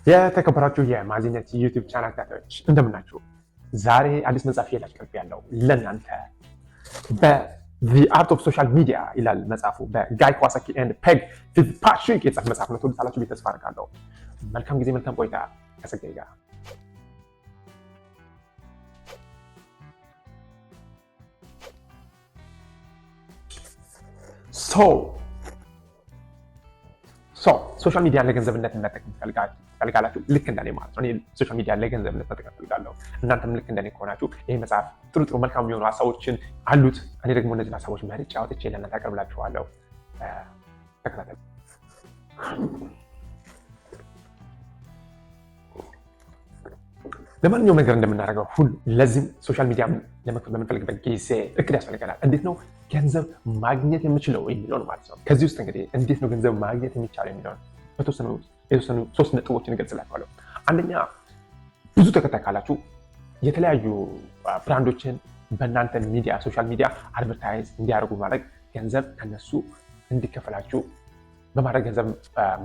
የተከበራችሁ የማዚነት YouTube channel ተከታታዮች እንደምናችሁ። ዛሬ አዲስ መጽሐፍ ይዤላችሁ ቀርቤያለሁ ለእናንተ በ The Art of Social Media ይላል መጽሐፉ። በጋይ ካዋሳኪ and ፔግ ፊትዝፓትሪክ የተጻፈ መጽሐፍ ነው። ትወዱታላችሁ ብዬ ተስፋ አደርጋለሁ። መልካም ጊዜ፣ መልካም ቆይታ ከጸጋዬ ጋር። So social media ለገንዘብነት መጠቀም ትፈልጋላችሁ? ልክ እንደኔ ማለት ነው። እኔ social media ለገንዘብነት መጠቀም እፈልጋለሁ። እናንተም ልክ እንደኔ ከሆናችሁ ይህ መጽሐፍ ጥሩ ጥሩ መልካም የሆኑ ሀሳቦችን አሉት። እኔ ደግሞ እነዚህን ሀሳቦች መርጬ አውጥቼ ለእናንተ አቀርብላችኋለሁ። ተከታተሉ። ለማንኛውም ነገር እንደምናደርገው ሁሉ ለዚህም social media ለመክፈት በምንፈልግበት ጊዜ እቅድ ያስፈልገናል። እንዴት ነው ገንዘብ ማግኘት የምችለው የሚለውን ማለት ነው። ከዚህ ውስጥ እንግዲህ እንዴት ነው ገንዘብ ማግኘት የሚቻለው የሚለውን በተወሰኑ የተወሰኑ ሶስት ነጥቦችን እገልጽላችኋለሁ። አንደኛ፣ ብዙ ተከታይ ካላችሁ የተለያዩ brand ኦችን በእናንተ ሚዲያ social media advertise እንዲያደርጉ ማድረግ፣ ገንዘብ ከነሱ እንዲከፈላችሁ በማድረግ ገንዘብ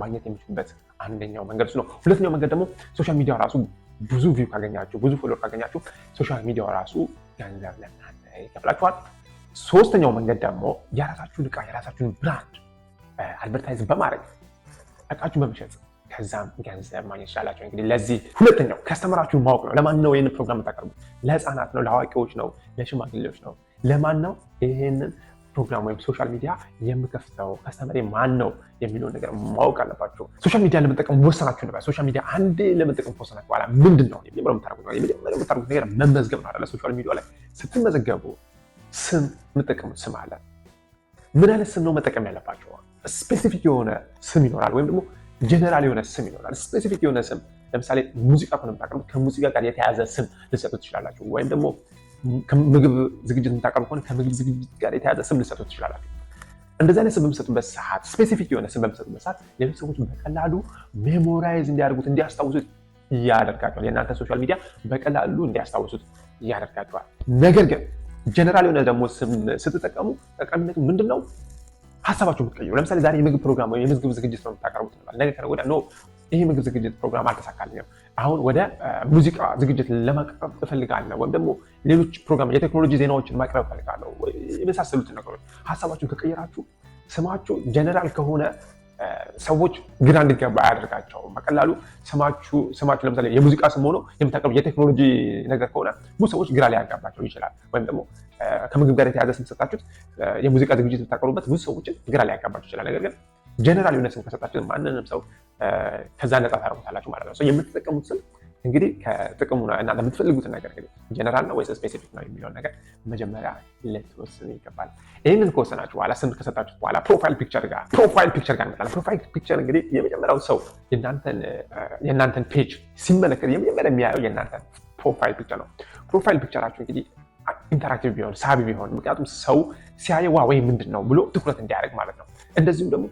ማግኘት የሚችሉበት አንደኛው መንገድ እሱ ነው። ሁለተኛው መንገድ ደግሞ social media ራሱ ብዙ view ካገኛችሁ፣ ብዙ follower ካገኛችሁ social media ው ራሱ ገንዘብ ለእናንተ ይከፍላችኋል። ሶስተኛው መንገድ ደግሞ የራሳችሁን እቃ፣ የራሳችሁን brand advertise በማድረግ፣ እቃችሁን በመሸጥ ከዛም ገንዘብ ማግኘት ይችላላችሁ። እንግዲህ ለዚህ ሁለተኛው customer ኣችሁን ማወቅ ነው። ለማን ነው ይህንን ፕሮግራም የምታቀርቡት? ለህፃናት ነው? ለአዋቂዎች ነው? ለሽማግሌዎች ነው? ለማን ነው ይህንን ፕሮግራም ወይም social media የምከፍተው? Customer ኤ ማን ነው የሚለውን ነገር ማወቅ አለባችሁ። Social media ለመጠቀም ወሰናችሁ ነበር። Social media አንዴ ለመጠቀም ከወሰናችሁ በኋላ ምንድን ነው የመጀመሪያው የምታደርጉት? የመጀመሪያው የምታደርጉት ነገር መመዝገብ ነው አይደለ? Social media ላይ ስትመዘገቡ ስም የምትጠቀሙት ስም አለ። ምን አይነት ስም ነው መጠቀም ያለባችሁ? Specific የሆነ ስም ይኖራል፣ ወይም ደግሞ ጀነራል የሆነ ስም ይኖራል። Specific የሆነ ስም ለምሳሌ ሙዚቃ ከሆነ የምታቀርቡት ከሙዚቃ ጋር የተያያዘ ስም ልትሰጡ ትችላላችሁ። ወይም ደግሞ ከምግብ ዝግጅት የምታቀርቡ ከሆነ ከምግብ ዝግጅት ጋር የተያያዘ ስም ልትሰጡ ትችላላችሁ። እንደዚህ አይነት ስም በምትሰጡበት ሰዓት፣ specific የሆነ ስም በምትሰጡበት ሰዓት ሌሎች ሰዎች በቀላሉ memorize እንዲያደርጉት፣ እንዲያስታውሱት ያደርጋቸዋል። የእናንተ social media በቀላሉ እንዲያስታውሱት ያደርጋቸዋል። ነገር ግን ጀነራል የሆነ ደግሞ ስም ስትጠቀሙ ጠቃሚነቱ ምንድን ነው? ሀሳባችሁ የምትቀይሩ፣ ለምሳሌ ዛሬ የምግብ ፕሮግራም ወይም የምግብ ዝግጅት ነው የምታቀርቡት እንበል። ነገ ከነገ ወዲያ no፣ ይሄ የምግብ ዝግጅት ፕሮግራም አልተሳካልኝም፣ አሁን ወደ ሙዚቃ ዝግጅት ለማቅረብ እፈልጋለሁ፣ ወይም ደግሞ ሌሎች ፕሮግራም የቴክኖሎጂ ዜናዎችን ማቅረብ እፈልጋለሁ፣ የመሳሰሉትን ነገሮች ሀሳባችሁን ከቀየራችሁ ስማችሁ ጀነራል ከሆነ ሰዎች ግራ እንዲገባ አያደርጋቸውም። በቀላሉ ስማችሁ ለምሳሌ የሙዚቃ ስም ሆኖ የምታቀርቡ የቴክኖሎጂ ነገር ከሆነ ብዙ ሰዎች ግራ ሊያጋባቸው ይችላል። ወይም ደግሞ ከምግብ ጋር የተያዘ ስም ሰጣችሁት የሙዚቃ ዝግጅት የምታቀርቡበት ብዙ ሰዎችን ግራ ሊያጋባቸው ይችላል። ነገር ግን ጀነራል የሆነ ስም ከሰጣችሁት ማንንም ሰው ከዛ ነፃ ታደርጉታላችሁ ማለት ነው። የምትጠቀሙት ስም እንግዲህ ከጥቅሙ እና የምትፈልጉትን ነገር እንግዲህ ጀነራል ነው ወይስ specific ነው የሚለውን ነገር መጀመሪያ ልትወስኑ ይገባል። ይህንን ከወሰናችሁ በኋላ፣ ስም ከሰጣችሁት በኋላ profile picture ጋር እንመጣለን። Profile picture እንግዲህ የመጀመሪያው ሰው የእናንተን page ሲመለከት የመጀመሪያ የሚያየው የእናንተን profile picture ነው። Profile picture ኣችሁ እንግዲህ interactive ቢሆን፣ ሳቢ ቢሆን፣ ምክንያቱም ሰው ሲያየ wow ወይ ምንድን ነው ብሎ ትኩረት እንዲያደርግ ማለት ነው። እንደዚሁም ደግሞ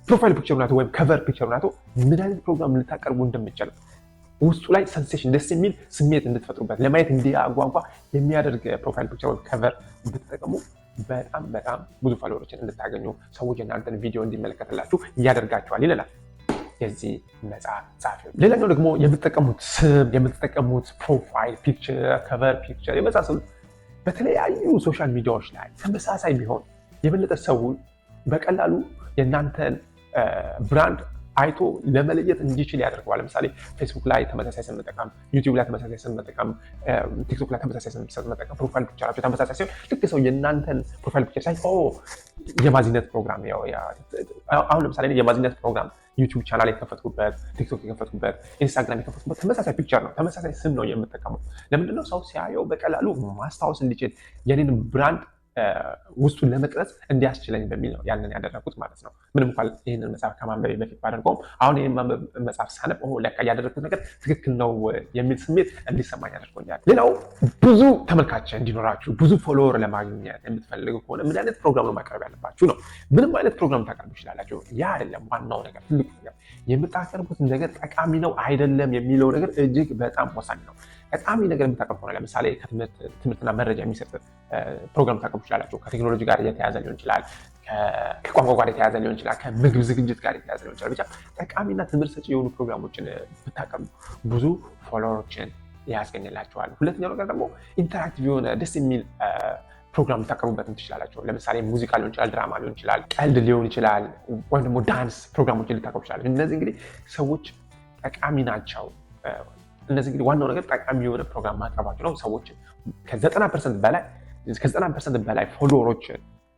profile picture ኡ ናቶ ወይም cover picture ኡ ናቶ ምን አይነት ፕሮግራም ልታቀርቡ እንደምችል ውስጡ ላይ sensation፣ ደስ የሚል ስሜት እንድትፈጥሩበት፣ ለማየት እንዲያጓጓ የሚያደርግ profile picture ወይም cover ብትጠቀሙ በጣም በጣም ብዙ follower ኦችን እንድታገኙ፣ ሰዎች የእናንተን ቪዲዮ እንዲመለከትላችሁ ያደርጋችኋል ይለናል የዚህ መጽሐፍ ጸሐፊ። ሌላኛው ደግሞ የምትጠቀሙት ስም፣ የምትጠቀሙት profile picture፣ cover picture የመሳሰሉት በተለያዩ social media ዎች ላይ ተመሳሳይ ቢሆን የበለጠ ሰው በቀላሉ የእናንተን brand አይቶ ለመለየት እንዲችል ያደርገዋል። ለምሳሌ ፌስቡክ ላይ ተመሳሳይ ስም መጠቀም፣ ዩቲዩብ ላይ ተመሳሳይ ስም መጠቀም፣ ቲክቶክ ላይ ተመሳሳይ ስም መጠቀም፣ profile picture ኣቸው ተመሳሳይ ሲሆን ልክ ሰው የእናንተን profile picture ሲያይ የማዚነት ፕሮግራም፣ አሁን ለምሳሌ የማዚነት ፕሮግራም ዩቲዩብ ቻናል የከፈትኩበት፣ ቲክቶክ የከፈትኩበት፣ ኢንስታግራም የከፈትኩበት ተመሳሳይ picture ነው፣ ተመሳሳይ ስም ነው የምጠቀመው። ለምንድነው? ሰው ሲያየው በቀላሉ ማስታወስ እንዲችል፣ የኔን brand ውስጡን ለመቅረጽ እንዲያስችለኝ በሚል ነው ያንን ያደረኩት ማለት ነው። ምንም እንኳን ይህንን መጽሐፍ ከማንበቤ በፊት ባደርገውም አሁን ይህን መጽሐፍ ሳነብ ለካ ያደረግኩት ነገር ትክክል ነው የሚል ስሜት እንዲሰማኝ አድርጎኛል። ሌላው ብዙ ተመልካች እንዲኖራችሁ፣ ብዙ follower ለማግኘት የምትፈልጉ ከሆነ ምን አይነት ፕሮግራም ነው ማቅረብ ያለባችሁ ነው። ምንም አይነት ፕሮግራም ታቀርቡ ይችላላችሁ። ያ አይደለም ዋናው ነገር። ትልቁ ነገር የምታቀርቡት ነገር ጠቃሚ ነው አይደለም የሚለው ነገር እጅግ በጣም ወሳኝ ነው። ጠቃሚ ነገር የምታቀርቡ ከሆነ ለምሳሌ ከትምህርትና መረጃ የሚሰጥ ፕሮግራም ታቀርቡ ይችላላችሁ። ከቴክኖሎጂ ጋር የተያያዘ ሊሆን ይችላል። ከቋንቋ ጋር የተያዘ ሊሆን ይችላል፣ ከምግብ ዝግጅት ጋር የተያዘ ሊሆን ይችላል። ብቻ ጠቃሚና ትምህርት ሰጪ የሆኑ ፕሮግራሞችን ብታቀርቡ ብዙ follower ኦችን ያስገኝላችኋል። ሁለተኛው ነገር ደግሞ interactive የሆነ ደስ የሚል ፕሮግራም ልታቀርቡበትም ትችላላችሁ። ለምሳሌ ሙዚቃ ሊሆን ይችላል፣ ድራማ ሊሆን ይችላል፣ ቀልድ ሊሆን ይችላል፣ ወይም ደግሞ ዳንስ ፕሮግራሞችን ልታቀርቡ ትችላላችሁ። እነዚህ እንግዲህ ሰዎች ጠቃሚ ናቸው። እነዚህ እንግዲህ ዋናው ነገር ጠቃሚ የሆነ ፕሮግራም ማቅረባቸው ነው። ሰዎች ከ90% በላይ ከ90% በላይ follower ኦች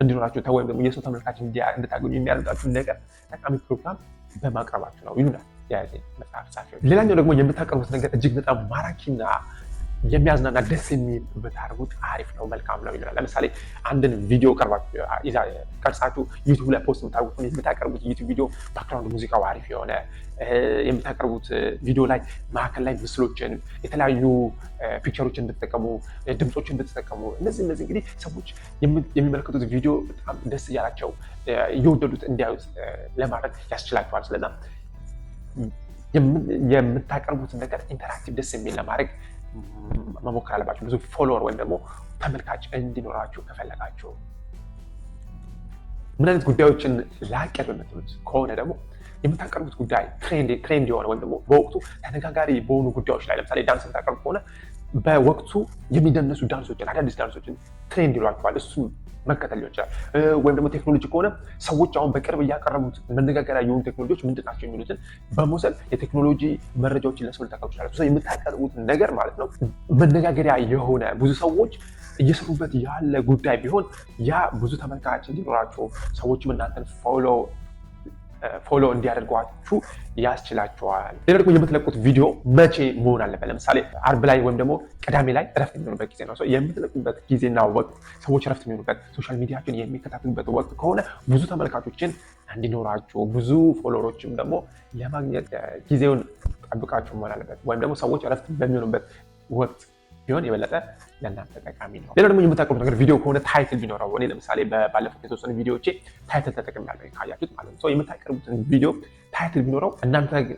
እንዲኖራችሁ ወይም ደግሞ የሰው ተመልካች እንድታገኙ የሚያደርጋችሁ ነገር ጠቃሚ ፕሮግራም በማቅረባችሁ ነው ይሉናል የዚህ መጽሐፍ ጸሐፊዎች። ሌላኛው ደግሞ የምታቀርቡት ነገር እጅግ በጣም ማራኪና የሚያዝናና ደስ የሚል ብታደርጉት አሪፍ ነው፣ መልካም ነው ይሉናል። ለምሳሌ አንድን ቪዲዮ ቀርጻችሁ YouTube ላይ post የምታደርጉት የምታቀርቡት YouTube ቪዲዮ background ሙዚቃው አሪፍ የሆነ፣ የምታቀርቡት ቪዲዮ ላይ መካከል ላይ ምስሎችን፣ የተለያዩ picture ኦችን ብትጠቀሙ፣ ድምፆችን ብትጠቀሙ፣ እነዚህ እንግዲህ ሰዎች የሚመለከቱት ቪዲዮ በጣም ደስ እያላቸው እየወደዱት እንዲያዩት ለማድረግ ያስችላቸዋል። ስለዛ የምታቀርቡትን ነገር interactive ደስ የሚል ለማድረግ መሞከር አለባችሁ፣ ብዙ follower ወይም ደግሞ ተመልካች እንዲኖራችሁ ከፈለጋችሁ። ምን አይነት ጉዳዮችን ላቀርብ የምትሉት ከሆነ ደግሞ የምታቀርቡት ጉዳይ trend የሆነ ወይም ደግሞ በወቅቱ ተነጋጋሪ በሆኑ ጉዳዮች ላይ፣ ለምሳሌ ዳንስ የምታቀርቡ ከሆነ በወቅቱ የሚደነሱ ዳንሶችን፣ አዳዲስ ዳንሶችን trend ይሏቸዋል፣ እሱ መከተል ሊሆን ይችላል። ወይም ደግሞ ቴክኖሎጂ ከሆነ ሰዎች አሁን በቅርብ እያቀረቡት መነጋገሪያ የሆኑ ቴክኖሎጂዎች ምንድን ናቸው የሚሉትን በመውሰድ የቴክኖሎጂ መረጃዎችን ለሰው ልታቀርቡ ይችላል። የምታቀርቡት ነገር ማለት ነው መነጋገሪያ የሆነ፣ ብዙ ሰዎች እየሰሩበት ያለ ጉዳይ ቢሆን ያ ብዙ ተመልካች እንዲኖራቸው፣ ሰዎችም እናንተን follow እንዲያደርጓችሁ ያስችላቸዋል። ሌላ ደግሞ የምትለቁት ቪዲዮ መቼ መሆን አለበት? ለምሳሌ አርብ ላይ ወይም ደግሞ ቅዳሜ ላይ እረፍት የሚሆኑበት ጊዜ ነው። የምትለቁበት ጊዜና ወቅት ሰዎች እረፍት የሚሆኑበት፣ social media ችን የሚከታተሉበት ወቅት ከሆነ ብዙ ተመልካቾችን እንዲኖራችሁ፣ ብዙ follower ኦችም ደግሞ ለማግኘት ጊዜውን ጠብቃችሁ መሆን አለበት። ወይም ደግሞ ሰዎች እረፍት በሚሆኑበት ወቅት ቢሆን የበለጠ ለእናንተ ጠቃሚ ነው። ሌላ ደግሞ የምታቀርቡት ነገር ቪዲዮ ከሆነ title ቢኖረው፣ እኔ ለምሳሌ ባለፉት የተወሰኑ ቪዲዮዎቼ title ተጠቅሜያለሁ ካያችሁት ማለት ነው። የምታቀርቡትን ቪዲዮ title ቢኖረው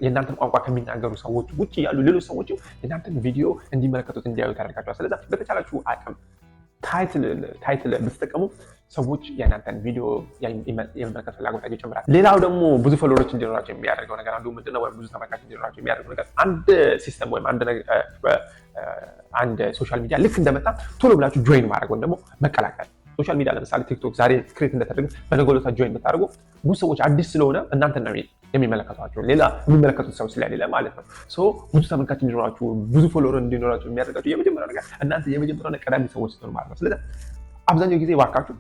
የእናንተን ቋንቋ ከሚናገሩ ሰዎች ውጭ ያሉ ሌሎች ሰዎች የእናንተን ቪዲዮ እንዲመለከቱት፣ እንዲያዩት ያደርጋቸዋል። ስለዚ በተቻላችሁ አቅም title ብትጠቀሙ ሰዎች የእናንተን ቪዲዮ የመመልከት ፍላጎታቸው ይጨምራል። ሌላው ደግሞ ብዙ follower ኦች እንዲኖራቸው የሚያደርገው ነገር አንዱ ምንድነው? ወይም ብዙ ተመልካች እንዲኖራቸው የሚያደርገው ነገር አንድ system ወይም አንድ social media ልክ እንደመጣ ቶሎ ብላችሁ join ማድረግ ወይም ደግሞ መቀላቀል። Social media ለምሳሌ TikTok ዛሬ create እንደተደረገ በነገው ዕለት join ብታደርጉ ብዙ ሰዎች አዲስ ስለሆነ እናንተን ነው የሚመለከቷቸው፣ ሌላ የሚመለከቱት ሰው ስለሌለ ማለት ነው። ብዙ ተመልካች እንዲኖራችሁ፣ ብዙ follower እንዲኖራችሁ የሚያደርጋችሁ የመጀመሪያው ነገር እናንተ የመጀመሪያው ቀዳሚ ሰዎች ስትሆኑ ማለት ነው። ስለዚህ አብዛኛው ጊዜ ባካችሁ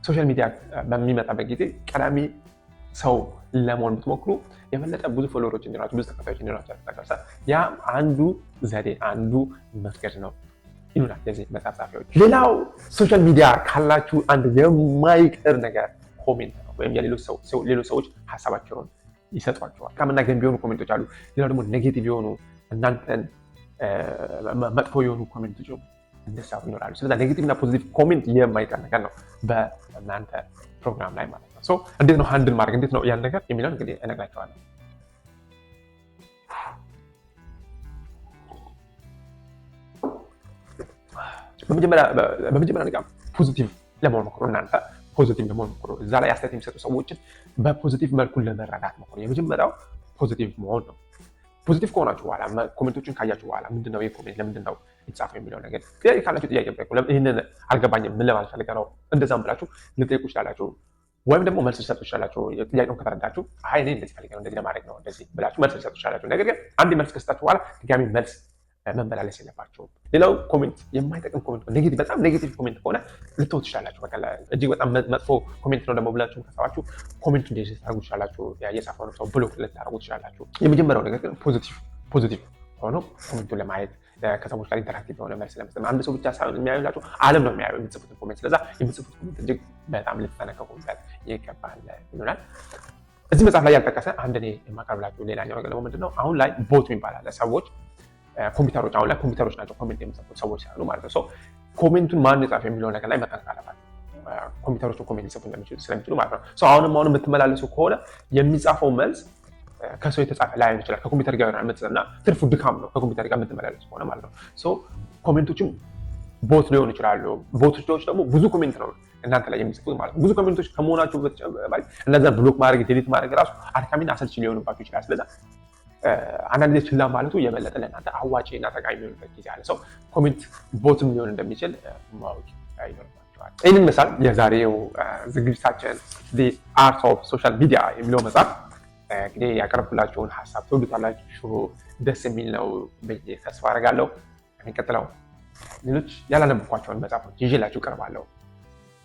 social media በሚመጣበት ጊዜ ቀዳሚ ሰው ለመሆን ብትሞክሩ የበለጠ ብዙ follower ኦች እንዲኖራችሁ፣ ብዙ ተከታዮች እንዲኖራችሁ ያደርጋችኋል። ያ አንዱ ዘዴ፣ አንዱ መንገድ ነው ይሉናል የዚህ መጽሐፍ ጸሐፊዎች። ሌላው social media ካላችሁ አንድ የማይቀር ነገር comment ነው፣ ወይም የሌሎች ሰዎች ሀሳባቸውን ይሰጧቸዋል። መልካምና ገንቢ የሆኑ comment ኦች አሉ። ሌላው ደግሞ negative የሆኑ፣ እናንተን መጥፎ የሆኑ comment ኦች እንደዛው ይኖራሉ። ስለዚህ negative እና positive comment የማይቀር ነገር ነው በእናንተ ፕሮግራም ላይ ማለት ነው። እንዴት ነው handle ማድረግ፣ እንዴት ነው ያን ነገር የሚለውን እንግዲህ እነግራቸዋለሁ። በመጀመሪያ ነገር positive ለመሆን ሞክሩ። እናንተ positive ለመሆን ሞክሩ። እዛ ላይ አስተያየት የሚሰጡ ሰዎችን በ positive መልኩ ለመረዳት ሞክሩ። የመጀመሪያው positive መሆን ነው። Positive ከሆናችሁ በኋላ፣ comment ኦችን ካያችሁ በኋላ፣ ምንድነው ይህ comment፣ ለምንድን ነው የተጻፈው የሚለው ነገር ጥያቄ ካላችሁ ጥያቄ ጠይቁ። ይህንን አልገባኝም፣ ምን ለማለት ፈልገህ ነው፣ እንደዛም ብላችሁ ልጠይቁ ይችላላችሁ። ወይም ደግሞ መልስ ልሰጡ ይችላላችሁ። ጥያቄውን ከተረዳችሁ አይ እኔ እንደዚህ ፈልጌ ነው፣ እንደዚህ ለማድረግ ነው፣ እንደዚህ ብላችሁ መልስ ልሰጡ ይችላላችሁ። ነገር ግን አንድ መልስ ከሰጣችሁ በኋላ ድጋሚ መልስ መመላለስ የለባቸውም። ሌላው comment የማይጠቅም comment፣ negative፣ በጣም negative comment ከሆነ ልትተው ትችላላችሁ። በቃ እጅግ በጣም መጥፎ comment ነው ደግሞ ብላችሁ ካሰባችሁ comment ኡ delete ልታደርጉ ትችላላችሁ። የጻፈውን ሰው block ልታደርጉ ትችላላችሁ። የመጀመሪያው ነገር ግን positive ሆኖ comment ኡን ለማየት፣ ከሰዎች ጋር interactive የሆነ መልስ ለመስጠት፣ አንድ ሰው ብቻ ሳይሆን የሚያዩላችሁ ዓለም ነው የሚያየው የምትጽፉትን comment። ስለዛ የምትጽፉት comment እጅግ በጣም ልትጠነቀቁበት ይገባል ይሉናል። እዚህ መጽሐፍ ላይ ያልጠቀሰ አንድ እኔ የማቀርብላችሁ ሌላኛው ነገር ደግሞ ምንድነው? አሁን ላይ bot የሚባል አለ። ሰዎች ኮምፒውተሮች፣ አሁን ላይ ኮምፒውተሮች ናቸው comment የሚጽፉት፣ ሰዎች ሳይሆኑ ማለት ነው። Comment ኡን ማን የጻፈ የሚለው ነገር ላይ መጠንቀቅ አለባቸው። ኮምፒውተሮች comment ሊጽፉ ስለሚችሉ ማለት ነው። አሁንም አሁንም የምትመላለሱ ከሆነ የሚጻፈው መልስ ከሰው የተጻፈ ላይሆን ይችላል። ከኮምፒውተር ጋር ይሆናል እና ትርፉ ድካም ነው ከኮምፒውተር ጋር የምትመላለሱ ከሆነ ማለት ነው። Comment ኦችም Bot ሊሆኑ ይችላሉ። Bot ኦች ደግሞ ብዙ comment ነው እናንተ ላይ የሚጽፉት ማለት ነው። ብዙ comment ኦች ከመሆናቸው በተጨማሪ እነዛን block ማድረግ፣ delete ማድረግ ራሱ አድካሚና አሰልቺ ሊሆንባቸው ይችላል። ስለዛ አንዳንድ ጊዜ ችላ ማለቱ የበለጠ ለእናንተ አዋጪ እና ጠቃሚ የሚሆንበት ጊዜ አለ። So comment bot ም ሊሆን እንደሚችል ማወቅ ይኖርባቸዋል። ይህንን መሳል የዛሬው ዝግጅታችን The Art of Social Media የሚለው መጽሐፍ እንግዲህ ያቀረብኩላችሁን ሀሳብ ትወዱታላችሁ፣ ደስ የሚል ነው ብዬ ተስፋ አደርጋለሁ። የሚቀጥለው ሌሎች ያላነበብኳቸውን መጽሐፎች ይዤላችሁ እቀርባለሁ።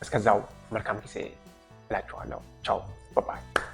እስከዛው መልካም ጊዜ እላችኋለሁ። ቻው bye bye።